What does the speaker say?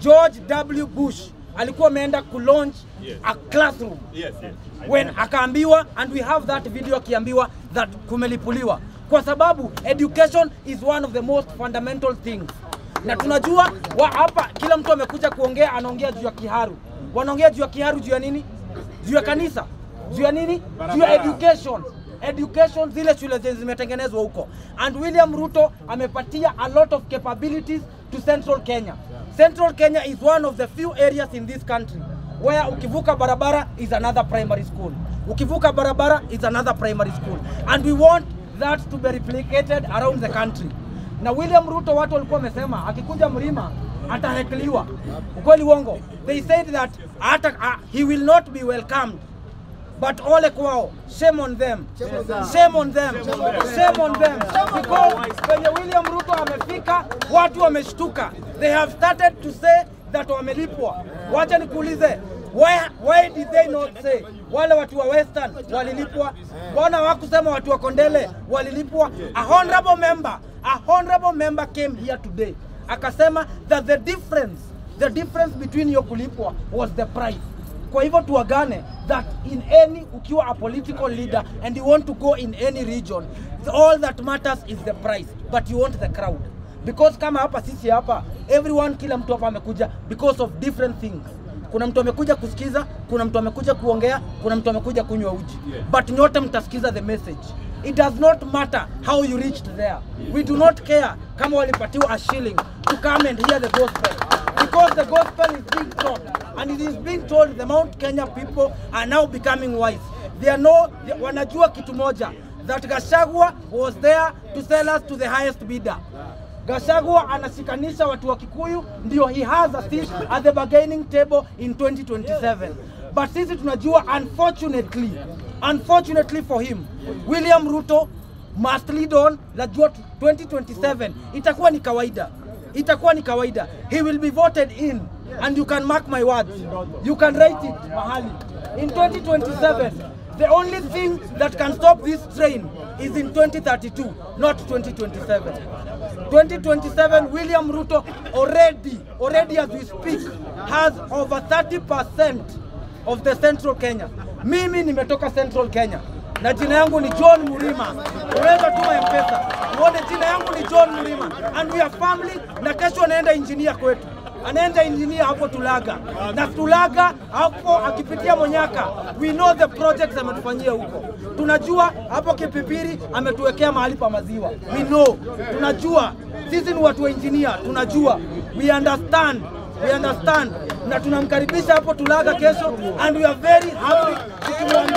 George W. Bush alikuwa ameenda kulaunch a classroom. Yes. When akaambiwa, and we have that video akiambiwa that kumelipuliwa, kwa sababu education is one of the most fundamental things. Na tunajua wa hapa kila mtu amekuja kuongea, anaongea juu ya Kiharu. Wanaongea juu ya Kiharu juu ya nini? Juu ya kanisa. Juu ya nini? Juu ya education. Education, zile shule zenye zimetengenezwa huko. And William Ruto amepatia a lot of capabilities to Central Kenya. Central Kenya is one of the few areas in this country where ukivuka barabara is another primary school. Ukivuka barabara is another primary school. And we want that to be replicated around the country. Na William Ruto, watu walikuwa wamesema akikuja mlima atahekliwa. Ukweli, uongo? They said that hata he will not be welcomed. But ole kwao, shame on them. Shame on them. Shame on them. Because kwenye William Ruto amefika, watu wameshtuka. They have started to say that wamelipwa. Wacha nikuulize, why did they not say wale watu wa Western walilipwa? Mbona hawakusema watu wa Kondele walilipwa? A honorable member came here today akasema that the difference between your kulipwa was the price. Kwa hivyo tuagane that in any, ukiwa a political leader and you want to go in any region, all that matters is the price, but you want the crowd. Because kama hapa sisi hapa, everyone, kila mtu hapa amekuja because of different things. Kuna mtu amekuja kusikiza, kuna mtu amekuja kuongea, kuna mtu amekuja kunywa uji. But nyote mtasikiza the message. It does not matter how you reached there. We do not care kama walipatiwa a shilling to come and hear the gospel. Because the gospel is being taught and it is being told the Mount Kenya people are now becoming wise. They are no, wanajua kitu moja, that Gachagua was there to sell us to the highest bidder. Gachagua anashikanisha watu wa Kikuyu ndio he has a seat at the bargaining table in 2027. But sisi tunajua, unfortunately for him, William Ruto must lead on. Najua 2027 itakuwa ni kawaida, itakuwa ni kawaida. He will be voted in, and you can mark my words, you can write it mahali. In 2027, the only thing that can stop this train is in 2032, not 2027. 2027, William Ruto already as we speak, has over 30% of the Central Kenya. Mimi nimetoka Central Kenya na jina yangu ni John Murima. Unaweza tuma M-Pesa uone jina yangu ni John Murima, and we are family. Na kesho anaenda engineer kwetu, anaenda engineer hapo Tulaga na Tulaga hapo akipitia Monyaka. We know the projects ametufanyia huko. Tunajua hapo Kipipiri ametuwekea mahali pa maziwa. We know, tunajua sisi ni watu wa engineer, tunajua, we understand, we understand, na tunamkaribisha hapo Tulaga kesho, and we are very happy tukimwambia